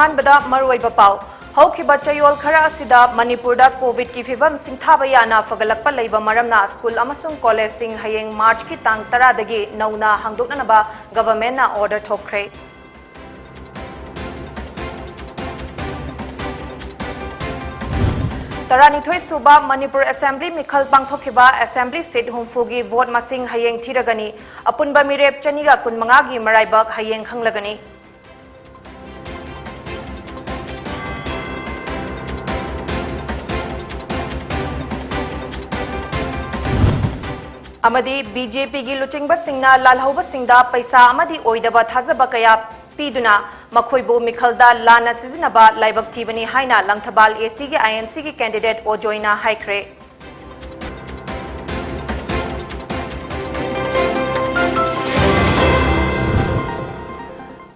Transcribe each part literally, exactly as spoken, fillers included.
ꯑꯍꯥꯟꯕꯗ ꯃꯔꯨꯑꯣꯏꯕ ꯄꯥꯎ꯫ ꯍꯧꯈꯤꯕ ꯆꯌꯣꯜ ꯈꯔ ꯑꯁꯤꯗ ꯃꯅꯤꯄꯨꯔꯗ ꯀꯣꯚꯤꯗꯀꯤ ꯐꯤꯚꯝ ꯁꯤꯡꯊꯥꯕ ꯌꯥꯅ ꯐꯒꯠꯂꯛꯄ ꯂꯩꯕ ꯃꯔꯝꯅ ꯁ꯭ꯀꯨꯜ ꯑꯃꯁꯨꯡ ꯀꯣꯂꯦꯖꯁꯤꯡ ꯍꯌꯦꯡ ꯃꯥꯔꯆꯀꯤ ꯇꯥꯡ ꯇꯔꯥꯗꯒꯤ ꯅꯧꯅ ꯍꯥꯡꯗꯣꯛꯅꯅꯕ ꯒꯚꯔꯟꯃꯦꯟꯠꯅ ꯑꯣꯔꯗꯔ ꯊꯣꯛꯈ꯭ꯔꯦ꯫ ꯇꯔꯥꯅꯤꯊꯣꯏ ꯁꯨꯕ ꯃꯅꯤꯄꯨꯔ ꯑꯦꯁꯦꯝꯕ꯭ꯂꯤ ꯃꯤꯈꯜ ꯄꯥꯡꯊꯣꯛꯈꯤꯕ ꯑꯦꯁꯦꯝꯕ꯭ꯂꯤ ꯁꯤꯠ ꯍꯨꯝꯐꯨꯒꯤ ꯚꯣꯠ ꯃꯁꯤꯡ ꯍꯌꯦꯡ ꯊꯤꯔꯒꯅꯤ꯫ ꯑꯄꯨꯟꯕ ꯃꯤꯔꯦꯞ ꯆꯅꯤꯒ ꯀꯨꯟꯃꯉꯥꯒꯤ ꯃꯔꯥꯏꯕꯛ ꯍꯌꯦꯡ ꯈꯪꯂꯒꯅꯤ꯫ ꯑꯃꯗꯤ ꯕꯤ ꯖꯦ ꯄꯤꯒꯤ ꯂꯨꯆꯤꯡꯕꯁꯤꯡꯅ ꯂꯥꯜꯍꯧꯕꯁꯤꯡꯗ ꯄꯩꯁꯥ ꯑꯃꯗꯤ ꯑꯣꯏꯗꯕ ꯊꯥꯖꯕ ꯀꯌꯥ ꯄꯤꯗꯨꯅ ꯃꯈꯣꯏꯕꯨ ꯃꯤꯈꯜꯗ ꯂꯥꯟꯅ ꯁꯤꯖꯤꯟꯅꯕ ꯂꯥꯏꯕꯛ ꯊꯤꯕꯅꯤ ꯍꯥꯏꯅ ꯂꯪꯊꯕꯥꯜ ꯑꯦ ꯁꯤꯒꯤ ꯑꯥꯏ ꯑꯦꯟ ꯁꯤꯒꯤ ꯀꯦꯟꯗꯤꯗꯦꯠ ꯑꯣꯖꯣꯏꯅ ꯍꯥꯏꯈ꯭ꯔꯦ꯫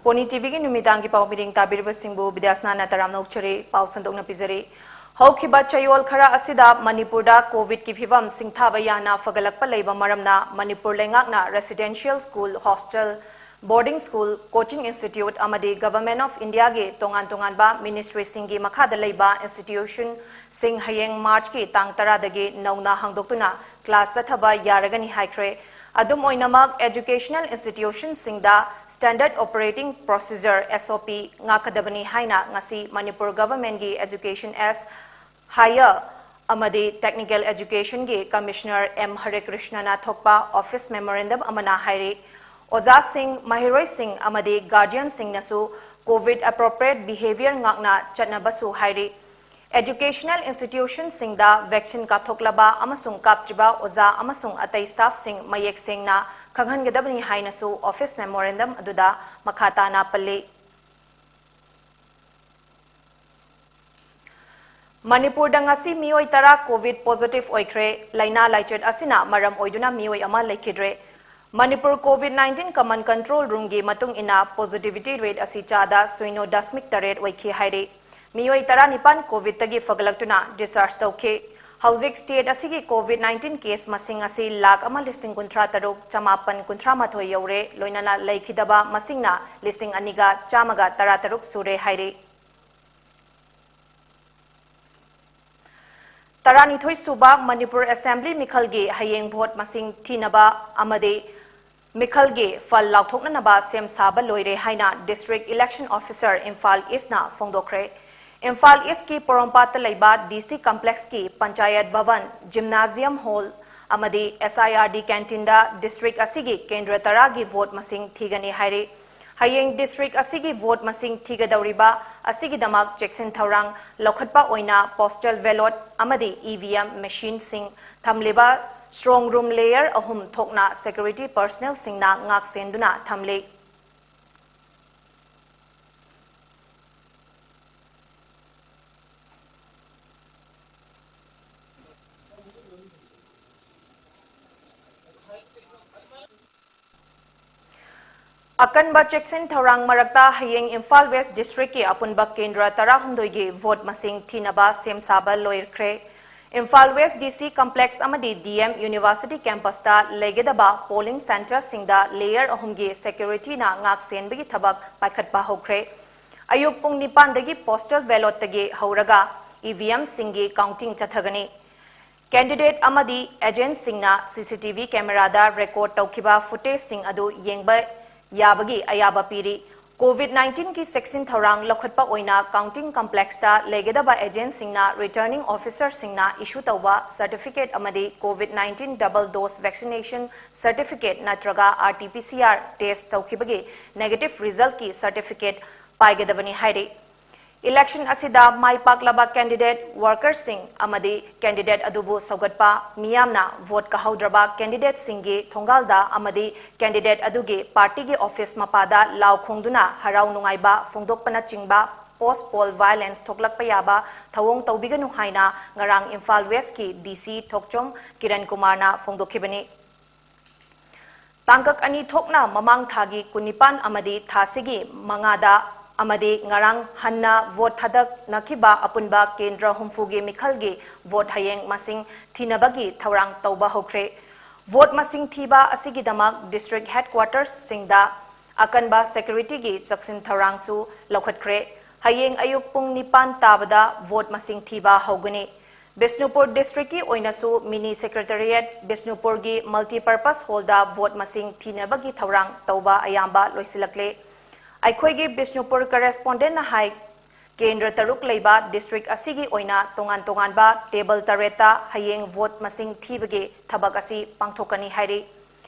ꯄꯣꯅꯤ ꯇꯤ ꯚꯤꯒꯤ ꯅꯨꯃꯤꯗꯥꯡꯒꯤ ꯄꯥꯎ ꯃꯤꯔꯤꯡ ꯇꯥꯕꯤꯔꯤꯕꯁꯤꯡꯕꯨ ꯕꯤꯗ꯭ꯌꯥꯁꯅꯥꯅ ꯇꯔꯥꯝꯅ ꯑꯣꯛꯆꯔꯤ꯫ ꯄꯥꯎ ꯁꯟꯗꯣꯛꯅ ꯄꯤꯖꯔꯤ꯫ ꯍꯧꯈꯤꯕ ꯆꯌꯣꯜ ꯈꯔ ꯑꯁꯤꯗ ꯃꯅꯤꯄꯨꯔꯗ ꯀꯣꯚꯤꯗꯀꯤ ꯐꯤꯚꯝ ꯁꯤꯡꯊꯥꯕ ꯌꯥꯅ ꯐꯒꯠꯂꯛꯄ ꯂꯩꯕ ꯃꯔꯝꯅ ꯃꯅꯤꯄꯨꯔ ꯂꯩꯉꯥꯛꯅ residential school, hostel, boarding school, coaching institute ꯑꯃꯗꯤ ꯒꯚꯔꯟꯃꯦꯟꯠ ꯑꯣꯐ ꯏꯟꯗꯤꯌꯥꯒꯤ ꯇꯣꯉꯥꯟ ꯇꯣꯉꯥꯟꯕ ꯃꯤꯅꯤꯁꯇ꯭ꯔꯤꯁꯤꯡꯒꯤ ꯃꯈꯥꯗ ꯂꯩꯕ ꯏꯟꯁꯇꯤꯇ꯭ꯌꯨꯁꯟꯁꯤꯡ ꯍꯌꯦꯡ ꯃꯥꯔꯆꯀꯤ ꯇꯥꯡ ꯇꯔꯥꯗꯒꯤ ꯅꯧꯅ ꯍꯥꯡꯗꯣꯛꯇꯨꯅ ꯀ꯭ꯂꯥꯁ ꯆꯠꯊꯕ ꯌꯥꯔꯒꯅꯤ ꯍꯥꯏꯈ꯭ꯔꯦ꯫ ꯑꯗꯨꯝ ꯑꯣꯏꯅꯃꯛ, ꯑꯦꯖꯨꯀꯦꯁꯅꯦꯜ ꯏꯟꯁꯇꯤꯇ꯭ꯌꯨꯁꯟꯁꯤꯡꯗ ꯁ꯭ꯇꯦꯟꯗꯔꯗ ꯑꯣꯄꯔꯦꯇꯤꯡ ꯄ꯭ꯔꯣꯁꯤꯖꯔ, ꯑꯦꯁ ꯑꯣ ꯄꯤ, ꯉꯥꯛꯀꯗꯕꯅꯤ ꯍꯥꯏꯅ ꯉꯁꯤ ꯃꯅꯤꯄꯨꯔ ꯒꯚꯔꯟꯃꯦꯟꯠꯀꯤ ꯑꯦꯖꯨꯀꯦꯁꯟ ꯑꯦꯁ ꯍꯥꯌꯔ ꯑꯃꯗꯤ ꯇꯦꯛꯅꯤꯀꯦꯜ ꯑꯦꯖꯨꯀꯦꯁꯟꯒꯤ ꯀꯃꯤꯁꯅꯔ ꯑꯦꯝ ꯍꯔꯦꯀ꯭ꯔꯤꯁꯅꯅ ꯊꯣꯛꯄ ꯑꯣꯐꯤꯁ ꯃꯦꯃꯣꯔꯦꯟꯗꯝ ꯑꯃꯅ ꯍꯥꯏꯔꯤ꯫ ꯑꯣꯖꯥꯁꯤꯡ, ꯃꯍꯩꯔꯣꯏꯁꯤꯡ ꯑꯃꯗꯤ ꯒꯥꯔꯖꯤꯌꯟꯁꯤꯡꯅꯁꯨ ꯀꯣꯚꯤꯗ ꯑꯦꯄ꯭ꯔꯣꯄ꯭ꯔꯤꯌꯦꯠ ꯕꯤꯍꯦꯕꯤꯌꯔ ꯉꯥꯛꯅ ꯆꯠꯅꯕꯁꯨ ꯍꯥꯏꯔꯤ꯫ ꯑꯦꯖꯨꯀꯦꯁꯅꯦꯜ ꯏꯟꯁꯇꯤꯇ꯭ꯌꯨꯁꯟꯁꯤꯡꯗ ꯚꯦꯛꯁꯤꯟ ꯀꯥꯞꯊꯣꯛꯂꯕ ꯑꯃꯁꯨꯡ ꯀꯥꯞꯇ꯭ꯔꯤꯕ ꯑꯣꯖꯥ ꯑꯃꯁꯨꯡ ꯑꯇꯩ ꯁ꯭ꯇꯥꯐꯁꯤꯡ ꯃꯌꯦꯛ ꯁꯦꯡꯅ ꯈꯪꯍꯟꯒꯗꯕꯅꯤ ꯍꯥꯏꯅꯁꯨ ꯑꯣꯐꯤꯁ ꯃꯦꯃꯣꯔꯦꯟꯗꯝ ꯑꯗꯨꯗ ꯃꯈꯥ ꯇꯥꯅ ꯄꯜꯂꯤ꯫ ꯃꯅꯤꯄꯨꯔꯗ ꯉꯁꯤ ꯃꯤꯑꯣꯏ ꯇꯔꯥ ꯀꯣꯚꯤꯗ ꯄꯣꯖꯤꯇꯤꯚ ꯑꯣꯏꯈ꯭ꯔꯦ꯫ ꯂꯥꯏꯅꯥ ꯂꯥꯏꯆꯠ ꯑꯁꯤꯅ ꯃꯔꯝ ꯑꯣꯏꯗꯨꯅ ꯃꯤꯑꯣꯏ ꯑꯃ ꯂꯩꯈꯤꯗ꯭ꯔꯦ꯫ ꯃꯅꯤꯄꯨꯔ ꯀꯣꯚꯤꯗ ꯅꯥꯏꯟꯇꯤꯟ ꯀꯃꯟ ꯀꯟꯇ꯭ꯔꯣꯜ ꯔꯨꯝꯒꯤ ꯃꯇꯨꯡ ꯏꯟꯅ, ꯄꯣꯖꯤꯇꯤꯚꯤꯇꯤ ꯔꯦꯠ ꯑꯁꯤ ꯆꯥꯗ ꯁꯤꯅꯣ ꯗꯁꯃꯤꯛ ꯇꯔꯦꯠ ꯑꯣꯏꯈꯤ ꯍꯥꯏꯔꯤ꯫ ꯃꯤꯑꯣꯏ ꯇꯔꯥꯅꯤꯄꯥꯟ ꯀꯣꯚꯤꯗꯇꯒꯤ ꯐꯒꯠꯂꯛꯇꯨꯅ ꯗꯤꯁꯆꯥꯔꯖ ꯇꯧꯈꯤ꯫ ꯍꯧꯖꯤꯛ state ꯑꯁꯤꯒꯤ COVID nineteen case ꯃꯁꯤꯡ ꯑꯁꯤ ꯂꯥꯈ ꯑꯃ ꯂꯤꯁꯤꯡ ꯀꯨꯟꯊ꯭ꯔꯥ ꯇꯔꯨꯛ ꯆꯃꯥꯄꯟ ꯀꯨꯟꯊ꯭ꯔꯥ ꯃꯥꯊꯣꯏ ꯌꯧꯔꯦ, ꯂꯣꯏꯅꯅ ꯂꯩꯈꯤꯗꯕ ꯃꯁꯤꯡꯅ ꯂꯤꯁꯤꯡ ꯑꯅꯤꯒ ꯆꯥꯝꯃꯒ ꯇꯔꯥ ꯇꯔꯨꯛ ꯁꯨꯔꯦ ꯍꯥꯏꯔꯤ꯫ ꯇꯔꯥꯅꯤꯊꯣꯏ ꯁꯨꯕ ꯃꯅꯤꯄꯨꯔ Assembly ꯃꯤꯈꯜꯒꯤ ꯍꯌꯦꯡ vote ꯃꯁꯤꯡ ꯊꯤꯅꯕ ꯑꯃꯗꯤ ꯃꯤꯈꯜꯒꯤ ꯐꯜ ꯂꯥꯎꯊꯣꯛꯅꯅꯕ ꯁꯦꯝ ꯁꯥꯕ ꯂꯣꯏꯔꯦ ꯍꯥꯏꯅ District Election Officer Imphal East ꯅ ꯐꯣꯡꯗꯣꯛꯈ꯭ꯔꯦ꯫ ꯏꯝꯐꯥꯜ East ꯀꯤ ꯄꯣꯔꯣꯝꯄꯥꯠꯇ ꯂꯩꯕ DC Complex ꯀꯤ Panchayat Bhavan, Gymnasium Hall ꯑꯃꯗꯤ SIRD canteen ꯗ district ꯑꯁꯤꯒꯤ ꯀꯦꯟꯗ꯭ꯔ ꯇꯔꯥꯒꯤ vote ꯃꯁꯤꯡ ꯊꯤꯒꯅꯤ ꯍꯥꯏꯔꯤ꯫ ꯍꯌꯦꯡ district ꯑꯁꯤꯒꯤ vote ꯃꯁꯤꯡ ꯊꯤꯒꯗꯧꯔꯤꯕ ꯑꯁꯤꯒꯤꯗꯃꯛ ꯆꯦꯛꯁꯤꯟ ꯊꯧꯔꯥꯡ ꯂꯧꯈꯠꯄ ꯑꯣꯏꯅ postal ballot ꯑꯃꯗꯤ EVM machine ꯁꯤꯡ ꯊꯝꯂꯤꯕ strong room layer ꯑꯍꯨꯝ ꯊꯣꯛꯅ security personnel ꯁꯤꯡꯅ ꯉꯥꯛꯁꯦꯟꯗꯨꯅ ꯊꯝꯂꯤ꯫ ꯑꯀꯟꯕ ꯆꯦꯛꯁꯤꯟ ꯊꯧꯔꯥꯡ ꯃꯔꯛꯇ ꯍꯌꯦꯡ ꯏꯝꯐꯥꯜ West District ꯀꯤ ꯑꯄꯨꯟꯕ ꯀꯦꯟꯗ꯭ꯔ ꯇꯔꯥꯍꯨꯝꯗꯣꯏꯒꯤ vote ꯃꯁꯤꯡ ꯊꯤꯅꯕ ꯁꯦꯝ ꯁꯥꯕ ꯂꯣꯏꯈ꯭ꯔꯦ꯫ ꯏꯝꯐꯥꯜ West DC Complex ꯑꯃꯗꯤ DM University Campus ꯇ ꯂꯩꯒꯗꯕ polling centre ꯁꯤꯡꯗ layer ꯑꯍꯨꯝꯒꯤ security ꯅ ꯉꯥꯛ ꯁꯦꯟꯕꯒꯤ ꯊꯕꯛ ꯄꯥꯏꯈꯠꯄ ꯍꯧꯈ꯭ꯔꯦ꯫ ꯑꯌꯨꯛ ꯄꯨꯡ ꯅꯤꯄꯥꯟꯗꯒꯤ postal ballot ꯇꯒꯤ ꯍꯧꯔꯒ EVM ꯁꯤꯡꯒꯤ counting ꯆꯠꯊꯒꯅꯤ꯫ Candidate ꯑꯃꯗꯤ agent ꯁꯤꯡꯅ CCTV camera ꯗ record ꯇꯧꯈꯤꯕ footage ꯁꯤꯡ ꯑꯗꯨ ꯌꯦꯡꯕ ꯌꯥꯕꯒꯤ ꯑꯌꯥꯕ ꯄꯤꯔꯤ꯫ COVID nineteen ꯒꯤ ꯆꯦꯛꯁꯤꯟ ꯊꯧꯔꯥꯡ ꯂꯧꯈꯠꯄ ꯑꯣꯏꯅ counting complex ꯇ ꯂꯩꯒꯗꯕ agent ꯁꯤꯡꯅ returning officer ꯁꯤꯡꯅ issue ꯇꯧꯕ certificate ꯑꯃꯗꯤ COVID nineteen double dose vaccination certificate ꯅꯠꯇ꯭ꯔꯒ RT-PCR test ꯇꯧꯈꯤꯕꯒꯤ negative result ꯀꯤ certificate ꯄꯥꯏꯒꯗꯕꯅꯤ ꯍꯥꯏꯔꯤ꯫ Election ꯑꯁꯤꯗ ꯃꯥꯏ ꯄꯥꯛꯂꯕ candidate, worker ꯁꯤꯡ ꯑꯃꯗꯤ candidate ꯑꯗꯨꯕꯨ ꯁꯧꯒꯠꯄ, ꯃꯤꯌꯥꯝꯅ vote ꯀꯥꯍꯧꯗ꯭ꯔꯕ candidate ꯁꯤꯡꯒꯤ ꯊꯣꯡꯒꯥꯜꯗ ꯑꯃꯗꯤ candidate ꯑꯗꯨꯒꯤ party ꯒꯤ office ꯃꯄꯥꯗ ꯂꯥꯎ ꯈꯣꯡꯗꯨꯅ ꯍꯔꯥꯎ ꯅꯨꯡꯉꯥꯏꯕ ꯐꯣꯡꯗꯣꯛꯄꯅꯆꯤꯡꯕ post poll violence ꯊꯣꯛꯂꯛꯄ ꯌꯥꯕ ꯊꯧꯑꯣꯡ ꯇꯧꯕꯤꯒꯅꯨ ꯍꯥꯏꯅ ꯉꯔꯥꯡ ꯏꯝꯐꯥꯜ West ꯀꯤ DC ꯊꯣꯛꯆꯣꯝ ꯀꯤꯔꯟ ꯀꯨꯃꯥꯔꯅ ꯐꯣꯡꯗꯣꯛꯈꯤꯕꯅꯤ꯫ ꯇꯥꯡꯀꯛ ꯑꯅꯤ ꯊꯣꯛꯅ ꯃꯃꯥꯡ ꯊꯥꯒꯤ ꯀꯨꯟꯅꯤꯄꯥꯟ ꯑꯃꯗꯤ ꯊꯥꯁꯤꯒꯤ ꯃꯉꯥꯗ ꯑꯃꯗꯤ ꯉꯔꯥꯡ ꯍꯟꯅ ꯚꯣꯠ ꯊꯥꯗꯅꯈꯤꯕ ꯑꯄꯨꯟꯕ ꯀꯦꯟꯗ꯭ꯔ ꯍꯨꯝꯐꯨꯒꯤ ꯃꯤꯈꯜꯒꯤ ꯚꯣꯠ ꯍꯌꯦꯡ ꯃꯁꯤꯡ ꯊꯤꯅꯕꯒꯤ ꯊꯧꯔꯥꯡ ꯇꯧꯕ ꯍꯧꯈ꯭ꯔꯦ꯫ ꯚꯣꯠ ꯃꯁꯤꯡ ꯊꯤꯕ ꯑꯁꯤꯒꯤꯗꯃꯛ district headquartersꯁꯤꯡꯗ ꯑꯀꯟꯕ securityꯒꯤ ꯆꯦꯛꯁꯤꯟ ꯊꯧꯔꯥꯡꯁꯨ ꯂꯧꯈꯠꯈ꯭ꯔꯦ꯫ ꯍꯌꯦꯡ ꯑꯌꯨꯛ ꯄꯨꯡ ꯅꯤꯄꯥꯟ ꯇꯥꯕꯗ ꯚꯣꯠ ꯃꯁꯤꯡ ꯊꯤꯕ ꯍꯧꯒꯅꯤ꯫ ꯕꯤꯁꯅꯨꯄꯨꯔ districtꯀꯤ ꯑꯣꯏꯅꯁꯨ mini secretariat ꯕꯤꯁꯅꯨꯄꯨꯔꯒꯤ multipurpose hallꯗ ꯚꯣꯠ ꯃꯁꯤꯡ ꯊꯤꯅꯕꯒꯤ ꯊꯧꯔꯥꯡ ꯇꯧꯕ ꯑꯌꯥꯝꯕ ꯂꯣꯏꯁꯤꯜꯂꯛꯂꯦ꯫ ꯑꯩꯈꯣꯏꯒꯤ ꯕꯤꯁꯅꯨꯄꯨꯔ correspondentꯅ ꯍꯥꯏ, ꯀꯦꯟꯗ꯭ꯔ ꯇꯔꯨꯛ ꯂꯩꯕ district ꯑꯁꯤꯒꯤ ꯑꯣꯏꯅ ꯇꯣꯉꯥꯟ ꯇꯣꯉꯥꯟꯕ table ꯇꯔꯦꯠꯇ ꯍꯌꯦꯡ ꯚꯣꯠ ꯃꯁꯤꯡ ꯊꯤꯕꯒꯤ ꯊꯕꯛ ꯑꯁꯤ ꯄꯥꯡꯊꯣꯛꯀꯅꯤ ꯍꯥꯏꯔꯤ꯫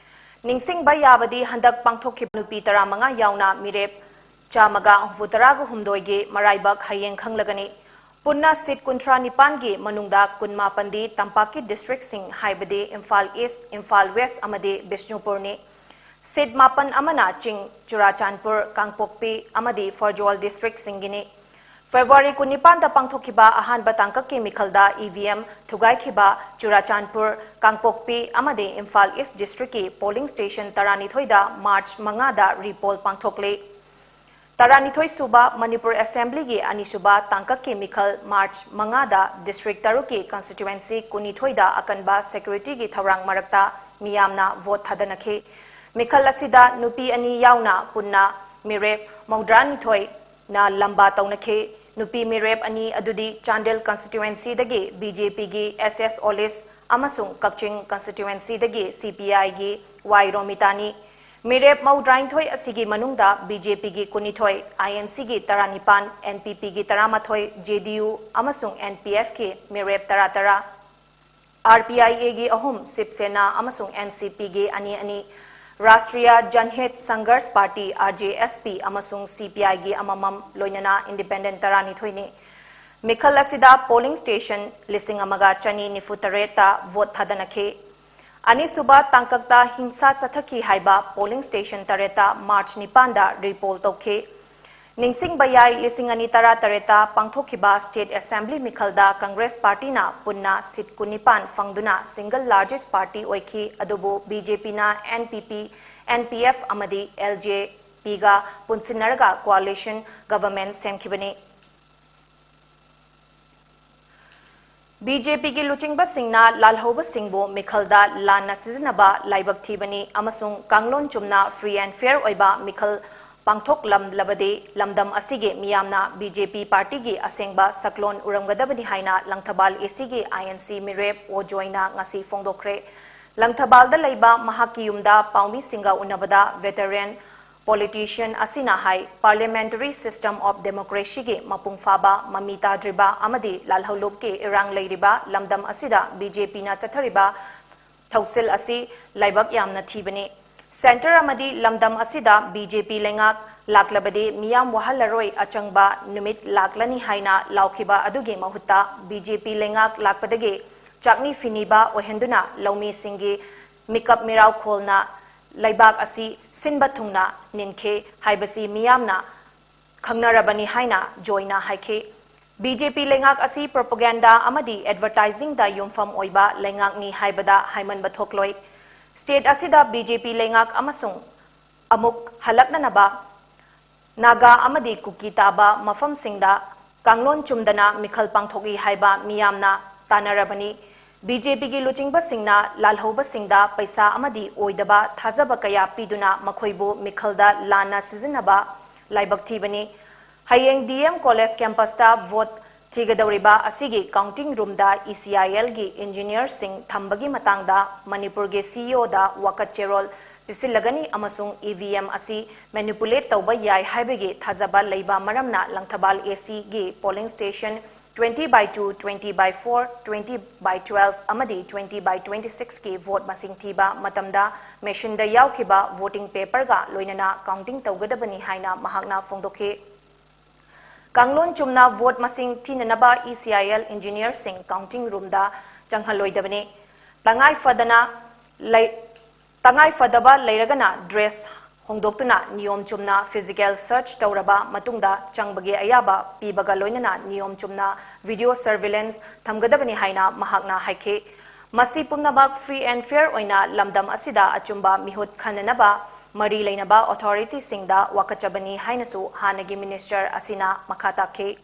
ꯅꯤꯡꯁꯤꯡꯕ ꯌꯥꯕꯗꯤ ꯍꯟꯗꯛ ꯄꯥꯡꯊꯣꯛꯈꯤꯕ ꯅꯨꯄꯤ ꯇꯔꯥꯃꯉꯥ ꯌꯥꯎꯅ ꯃꯤꯔꯦꯞ ꯆꯥꯝꯃꯒ ꯍꯨꯝꯐꯨꯇꯔꯥꯒ ꯍꯨꯝꯗꯣꯏꯒꯤ ꯃꯔꯥꯏꯕꯛ ꯍꯌꯦꯡ ꯈꯪꯂꯒꯅꯤ꯫ ꯄꯨꯟꯅ seat ꯀꯨꯟꯊ꯭ꯔꯥ ꯅꯤꯄꯥꯟꯒꯤ ꯃꯅꯨꯡꯗ ꯀꯨꯟꯃꯥꯄꯟꯗꯤ ꯇꯝꯄꯥꯛꯀꯤ districtꯁꯤꯡ ꯍꯥꯏꯕꯗꯤ ꯏꯝꯐꯥꯜ East, ꯏꯝꯐꯥꯜ West ꯑꯃꯗꯤ ꯕꯤꯁꯅꯨꯄꯨꯔꯅꯤ꯫ Seat ꯃꯥꯄꯟ ꯑꯃꯅ ꯆꯤꯡ, ꯆꯨꯔꯥꯆꯥꯟꯄꯨꯔ, ꯀꯥꯡꯄꯣꯛꯄꯤ ꯑꯃꯗꯤ ꯐꯦꯔꯖ꯭ꯋꯥꯜ districtꯁꯤꯡꯒꯤꯅꯤ꯫ February ꯀꯨꯟꯅꯤꯄꯥꯟꯗ ꯄꯥꯡꯊꯣꯛꯈꯤꯕ ꯑꯍꯥꯟꯕ ꯇꯥꯡꯀꯛꯀꯤ ꯃꯤꯈꯜꯗ EVM ꯊꯨꯒꯥꯏꯈꯤꯕ ꯆꯨꯔꯥꯆꯥꯟꯄꯨꯔ, ꯀꯥꯡꯄꯣꯛꯄꯤ ꯑꯃꯗꯤ Imphal East districtꯀꯤ polling station ꯇꯔꯥꯅꯤꯊꯣꯏꯗ March ꯃꯉꯥꯗ repoll ꯄꯥꯡꯊꯣꯛꯂꯤ꯫ ꯇꯔꯥꯅꯤꯊꯣꯏ ꯁꯨꯕ ꯃꯅꯤꯄꯨꯔ Assemblyꯒꯤ ꯑꯅꯤꯁꯨꯕ ꯇꯥꯡꯀꯛꯀꯤ ꯃꯤꯈꯜ March ꯃꯉꯥꯗ district ꯇꯔꯨꯛꯀꯤ constituency ꯀꯨꯟꯅꯤꯊꯣꯏꯗ ꯑꯀꯟꯕ securityꯒꯤ ꯊꯧꯔꯥꯡ ꯃꯔꯛꯇ ꯃꯤꯌꯥꯝꯅ ꯚꯣꯠ ꯊꯥꯗꯅꯈꯤ꯫ ꯃꯤꯈꯜ ꯑꯁꯤꯗ ꯅꯨꯄꯤ ꯑꯅꯤ ꯌꯥꯎꯅ ꯄꯨꯟꯅ ꯃꯤꯔꯦꯞ ꯃꯧꯗ꯭ꯔꯥꯅꯤꯊꯣꯏꯅ ꯂꯝꯕꯥ ꯇꯧꯅꯈꯤ꯫ ꯅꯨꯄꯤ ꯃꯤꯔꯦꯞ ꯑꯅꯤ ꯑꯗꯨꯗꯤ ꯆꯥꯟꯗꯦꯜ constituencyꯗꯒꯤ BJPꯒꯤ S S Olis ꯑꯃꯁꯨꯡ ꯀꯛꯆꯤꯡ constituencyꯗꯒꯤ CPIꯒꯤ Y ꯔꯣꯃꯤꯇꯥꯅꯤ꯫ ꯃꯤꯔꯦꯞ ꯃꯧꯗ꯭ꯔꯥꯅꯤꯊꯣꯏ ꯑꯁꯤꯒꯤ ꯃꯅꯨꯡꯗ BJPꯒꯤ ꯀꯨꯟꯅꯤꯊꯣꯏ, INCꯒꯤ ꯇꯔꯥꯅꯤꯄꯥꯟ, NPPꯒꯤ ꯇꯔꯥꯃꯥꯊꯣꯏ, JDU ꯑꯃꯁꯨꯡ NPFꯀꯤ ꯃꯤꯔꯦꯞ ꯇꯔꯥ ꯇꯔꯥ, RPIAꯒꯤ ꯑꯍꯨꯝ, ꯁꯤꯕ ꯁꯦꯅꯥ ꯑꯃꯁꯨꯡ NCPꯒꯤ ꯑꯅꯤ ꯑꯅꯤ, ꯔꯥꯁꯇ꯭ꯔꯤꯌꯥ ꯖꯟꯍꯤꯠ ꯁꯪꯘꯔꯁ ꯄꯥꯔꯇꯤ, RJSP, ꯑꯃꯁꯨꯡ CPIꯒꯤ ꯑꯃꯃꯝ, ꯂꯣꯏꯅꯅ independent ꯇꯔꯥꯅꯤꯊꯣꯏꯅꯤ꯫ ꯃꯤꯈꯜ ꯑꯁꯤꯗ polling station ꯂꯤꯁꯤꯡ ꯑꯃꯒ ꯆꯅꯤ ꯅꯤꯐꯨ ꯇꯔꯦꯠꯇ ꯚꯣꯠ ꯊꯥꯗꯅꯈꯤ꯫ ꯑꯅꯤꯁꯨꯕ ꯇꯥꯡꯀꯛꯇ ꯍꯤꯡꯁꯥ ꯆꯠꯊꯈꯤ ꯍꯥꯏꯕ polling station ꯇꯔꯦꯠꯇ March ꯅꯤꯄꯥꯟꯗ repoll ꯇꯧꯈꯤ꯫ ꯅꯤꯡꯁꯤꯡꯕ ꯌꯥꯏ, ꯂꯤꯁꯤꯡ ꯑꯅꯤ ꯇꯔꯥ ꯇꯔꯦꯠꯇ ꯄꯥꯡꯊꯣꯛꯈꯤꯕ State Assembly ꯃꯤꯈꯜꯗ Congress partyꯅ ꯄꯨꯟꯅ seat ꯀꯨꯟꯅꯤꯄꯥꯟ ꯐꯪꯗꯨꯅ single largest party ꯑꯣꯏꯈꯤ, ꯑꯗꯨꯕꯨ BJPꯅ NPP, NPF ꯑꯃꯗꯤ LJ ꯄꯤꯒ ꯄꯨꯟꯁꯤꯟꯅꯔꯒ coalition government ꯁꯦꯝꯈꯤꯕꯅꯤ꯫ ꯕꯤ ꯖꯦ ꯄꯤꯒꯤ ꯂꯨꯆꯤꯡꯕꯁꯤꯡꯅ ꯂꯥꯜꯍꯧꯕꯁꯤꯡꯕꯨ ꯃꯤꯈꯜꯗ ꯂꯥꯟꯅ ꯁꯤꯖꯤꯟꯅꯕ ꯂꯥꯏꯕꯛ ꯊꯤꯕꯅꯤ ꯑꯃꯁꯨꯡ ꯀꯥꯡꯂꯣꯟ ꯆꯨꯝꯅ free and fair ꯑꯣꯏꯕ ꯃꯤꯈꯜ ꯄꯥꯡꯊꯣꯛꯂꯝꯂꯕꯗꯤ ꯂꯝꯗꯝ ꯑꯁꯤꯒꯤ ꯃꯤꯌꯥꯝꯅ ꯕꯤ ꯖꯦ ꯄꯤ ꯄꯥꯔꯇꯤꯒꯤ ꯑꯁꯦꯡꯕ ꯁꯛꯂꯣꯟ ꯎꯔꯝꯒꯗꯕꯅꯤ ꯍꯥꯏꯅ ꯂꯪꯊꯕꯥꯜ ꯑꯦ ꯁꯤꯒꯤ ꯑꯥꯏ ꯑꯦꯟ ꯁꯤ ꯃꯤꯔꯦꯞ ꯑꯣ ꯖꯣꯏꯅ ꯉꯁꯤ ꯐꯣꯡꯗꯣꯛꯈ꯭ꯔꯦ꯫ ꯂꯪꯊꯕꯥꯜꯗ ꯂꯩꯕ ꯃꯍꯥꯛꯀꯤ ꯌꯨꯝꯗ ꯄꯥꯎꯃꯤꯁꯤꯡꯒ ꯎꯅꯕꯗ veteran politician ꯑꯁꯤꯅ ꯍꯥꯏ, parliamentary system of democracyꯒꯤ ꯃꯄꯨꯡ ꯐꯥꯕ, ꯃꯃꯤ ꯇꯥꯗ꯭ꯔꯤꯕ ꯑꯃꯗꯤ ꯂꯥꯜꯍꯧꯂꯨꯞꯀꯤ ꯏꯔꯥꯡ ꯂꯩꯔꯤꯕ ꯂꯝꯗꯝ ꯑꯁꯤꯗ ꯕꯤ ꯖꯦ ꯄꯤꯅ ꯆꯠꯊꯔꯤꯕ ꯊꯧꯁꯤꯜ ꯑꯁꯤ ꯂꯥꯏꯕꯛ ꯌꯥꯝꯅ ꯊꯤꯕꯅꯤ꯫ Centre ꯑꯃꯗꯤ ꯂꯝꯗꯝ ꯑꯁꯤꯗ ꯕꯤ ꯖꯦ ꯄꯤ ꯂꯩꯉꯥꯛ ꯂꯥꯛꯂꯕꯗꯤ ꯃꯤꯌꯥꯝ ꯋꯥꯍꯜꯂꯔꯣꯏ, ꯑꯆꯪꯕ ꯅꯨꯃꯤꯠ ꯂꯥꯛꯂꯅꯤ ꯍꯥꯏꯅ ꯂꯥꯎꯈꯤꯕ ꯑꯗꯨꯒꯤ ꯃꯍꯨꯠꯇ ꯕꯤ ꯖꯦ ꯄꯤ ꯂꯩꯉꯥꯛ ꯂꯥꯛꯄꯗꯒꯤ ꯆꯥꯛꯅꯤ ꯐꯤꯅꯤꯕ ꯑꯣꯏꯍꯟꯗꯨꯅ ꯂꯧꯃꯤꯁꯤꯡꯒꯤ ꯃꯤꯀꯞ ꯃꯤꯔꯥꯎꯈꯣꯜꯅ ꯂꯩꯕꯥꯛ ꯑꯁꯤ ꯁꯤꯟꯕ ꯊꯨꯡꯅ ꯅꯤꯟꯈꯤ ꯍꯥꯏꯕꯁꯤ ꯃꯤꯌꯥꯝꯅ ꯈꯪꯅꯔꯕꯅꯤ ꯍꯥꯏꯅ ꯖꯣꯏꯅ ꯍꯥꯏꯈꯤ꯫ ꯕꯤ ꯖꯦ ꯄꯤ ꯂꯩꯉꯥꯛ ꯑꯁꯤ propaganda ꯑꯃꯗꯤ advertisingꯗ ꯌꯨꯝꯐꯝ ꯑꯣꯏꯕ ꯂꯩꯉꯥꯛꯅꯤ ꯍꯥꯏꯕꯗ ꯍꯥꯏꯃꯟꯕ ꯊꯣꯛꯂꯣꯏ꯫ State ꯑꯁꯤꯗ ꯕꯤ ꯖꯦ ꯄꯤ ꯂꯩꯉꯥꯛ ꯑꯃꯁꯨꯡ ꯑꯃꯨꯛ ꯍꯜꯂꯛꯅꯅꯕ ꯅꯥꯒꯥ ꯑꯃꯗꯤ ꯀꯨꯀꯤ ꯇꯥꯕ ꯃꯐꯝꯁꯤꯡꯗ ꯀꯥꯡꯂꯣꯟ ꯆꯨꯝꯗꯅ ꯃꯤꯈꯜ ꯄꯥꯡꯊꯣꯛꯏ ꯍꯥꯏꯕ ꯃꯤꯌꯥꯝꯅ ꯇꯥꯟꯅꯔꯕꯅꯤ꯫ ꯕꯤ ꯖꯦ ꯄꯤꯒꯤ ꯂꯨꯆꯤꯡꯕꯁꯤꯡꯅ ꯂꯥꯜꯍꯧꯕꯁꯤꯡꯗ ꯄꯩꯁꯥ ꯑꯃꯗꯤ ꯑꯣꯏꯗꯕ ꯊꯥꯖꯕ ꯀꯌꯥ ꯄꯤꯗꯨꯅ ꯃꯈꯣꯏꯕꯨ ꯃꯤꯈꯜꯗ ꯂꯥꯟꯅ ꯁꯤꯖꯤꯟꯅꯕ ꯂꯥꯏꯕꯛ ꯊꯤꯕꯅꯤ꯫ ꯍꯌꯦꯡ ꯗꯤ ꯑꯦꯝ college campusꯇ vote ꯊꯤꯒꯗꯧꯔꯤꯕ ꯑꯁꯤꯒꯤ counting roomꯗ E C I Lꯒꯤ engineerꯁꯤꯡ ꯊꯝꯕꯒꯤ ꯃꯇꯥꯡꯗ ꯃꯅꯤꯄꯨꯔꯒꯤ C E Oꯗ ꯋꯥꯀꯠ ꯆꯦꯔꯣꯜ ꯄꯤꯁꯤꯜꯂꯒꯅꯤ ꯑꯃꯁꯨꯡ E V M ꯑꯁꯤ manipulate ꯇꯧꯕ ꯌꯥꯏ ꯍꯥꯏꯕꯒꯤ ꯊꯥꯖꯕ ꯂꯩꯕ ꯃꯔꯝꯅ Langthabal A Cꯒꯤ polling station twenty by two, twenty by four, twenty by twelve ꯑꯃꯗꯤ twenty by twenty sixꯀꯤ vote ꯃꯁꯤꯡ ꯊꯤꯕ ꯃꯇꯝꯗ machineꯗ ꯌꯥꯎꯈꯤꯕ voting paperꯒ ꯂꯣꯏꯅꯅ counting ꯇꯧꯒꯗꯕꯅꯤ ꯍꯥꯏꯅ ꯃꯍꯥꯛꯅ ꯐꯣꯡꯗꯣꯛꯈꯤ꯫ ꯀꯥꯡꯂꯣꯟ ꯆꯨꯝꯅ vote ꯃꯁꯤꯡ ꯊꯤꯅꯅꯕ E C I L engineerꯁꯤꯡ counting roomꯗ ꯆꯪꯍꯜꯂꯣꯏꯗꯕꯅꯤ꯫ ꯇꯉꯥꯏ ꯐꯗꯅ ꯂꯩ-, ꯇꯉꯥꯏ ꯐꯗꯕ ꯂꯩꯔꯒꯅ dress ꯍꯣꯡꯗꯣꯛꯇꯨꯅ ꯅꯤꯌꯣꯝ ꯆꯨꯝꯅ physical search ꯇꯧꯔꯕ ꯃꯇꯨꯡꯗ ꯆꯪꯕꯒꯤ ꯑꯌꯥꯕ ꯄꯤꯕꯒ ꯂꯣꯏꯅꯅ ꯅꯤꯌꯣꯝ ꯆꯨꯝꯅ video surveillance ꯊꯝꯒꯗꯕꯅꯤ ꯍꯥꯏꯅ ꯃꯍꯥꯛꯅ ꯍꯥꯏꯈꯤ꯫ ꯃꯁꯤ ꯄꯨꯝꯅꯃꯛ free and fair ꯑꯣꯏꯅ ꯂꯝꯗꯝ ꯑꯁꯤꯗ ꯑꯆꯨꯝꯕ ꯃꯤꯍꯨꯠ ꯈꯟꯅꯅꯕ ꯃꯔꯤ ꯂꯩꯅꯕ ꯑꯣꯊꯣꯔꯤꯇꯤꯁꯤꯡꯗ ꯋꯥꯀꯠꯆꯕꯅꯤ ꯍꯥꯏꯅꯁꯨ ꯍꯥꯟꯅꯒꯤ ꯃꯤꯅꯤꯁꯇꯔ ꯑꯁꯤꯅ ꯃꯈꯥ ꯇꯥꯈꯤ꯫